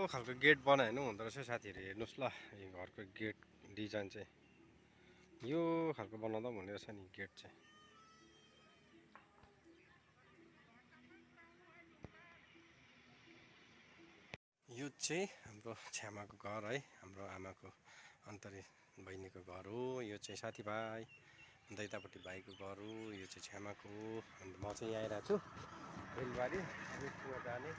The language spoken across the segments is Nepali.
खालको गेट बनाइनु हुँदो रहेछ साथीहरू, हेर्नुहोस् ल। यो घरको गेट डिजाइन चाहिँ यो खालको बनाउँदा पनि हुने रहेछ नि गेट चाहिँ। यो चाहिँ हाम्रो छ्यामाको घर है, हाम्रो आमाको अन्तरी बहिनीको घर हो। यो चाहिँ साथीभाइ, अन्त यतापट्टि भाइको घर हो। यो चाहिँ छ्यामाको हो। अन्त म चाहिँ यहाँ आइरहेको छु बेलबारी, अब कुवा जाने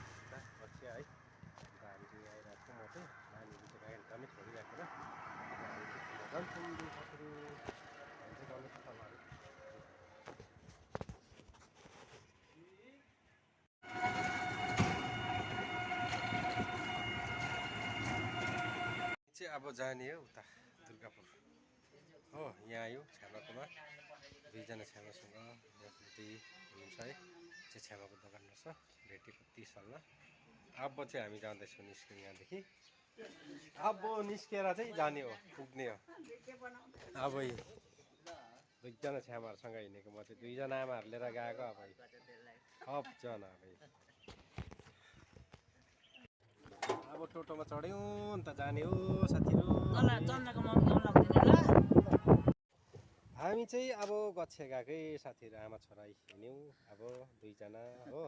बसिया है। अन्त हामी चाहिँ यहाँ आइरहेको छु। म चाहिँ नानीहरू चाहिँ गाडी झन् छोडिराखेर हामी चाहिँ जान्छौँ साथीहरू। हामी चाहिँ गर्नु सल्लाहहरू। चाहिँ अब जाने हो उता दुर्गापुर हो। यहाँ आयो छ्यामाकोमा, दुईजना छ्यामासँग यहाँसम्म हुनुहुन्छ है। चाहिँ छ्यामाको दोकान रहेछ, भेटेँ कति सालमा। अब चाहिँ हामी जाँदैछौँ निस्क्यौँ यहाँदेखि। अब निस्केर चाहिँ जाने हो, पुग्ने हो। अब दुईजना छ्यामाहरूसँग हिँडेको, म चाहिँ दुईजना आमाहरू लिएर गएको। अब सबजना अब टोटोमा चढ्यौँ अन्त जाने हो साथीहरू। हामी चाहिँ अब गच्छे गएकै साथीहरू, आमा छोरा हिँड्यौँ अब दुईजना हो।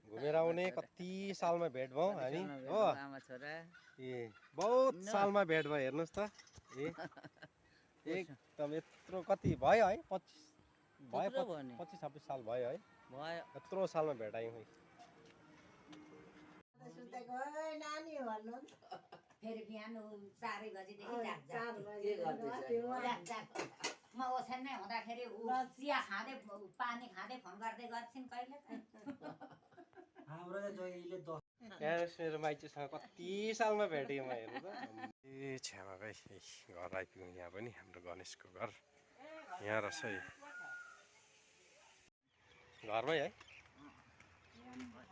घुमेर आउने कति सालमा भेट भयौँ हामी हो। आमा छोरा ए बहुत सालमा भेट भयो, हेर्नुहोस् त। एकदम यत्रो कति भयो है, 25-26 साल भयो है। यत्रो सालमा भेटायौँ है। फेरि बिहान 4 बजेदेखि म ओछ्यानमै हुँदाखेरि चिया खाँदै पानी खाँदै फोन गर्दै गर्छिन् कहिले। मेरो माइतीसँग कति सालमा भेटेँ म, हेर्नु त। ए छ्यामा भाइ घर आइपुग्यौँ। यहाँ पनि हाम्रो गणेशको घर यहाँ रहेछ है, घरमै है।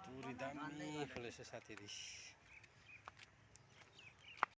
पुरी दामी फुलेछ साथीहरू।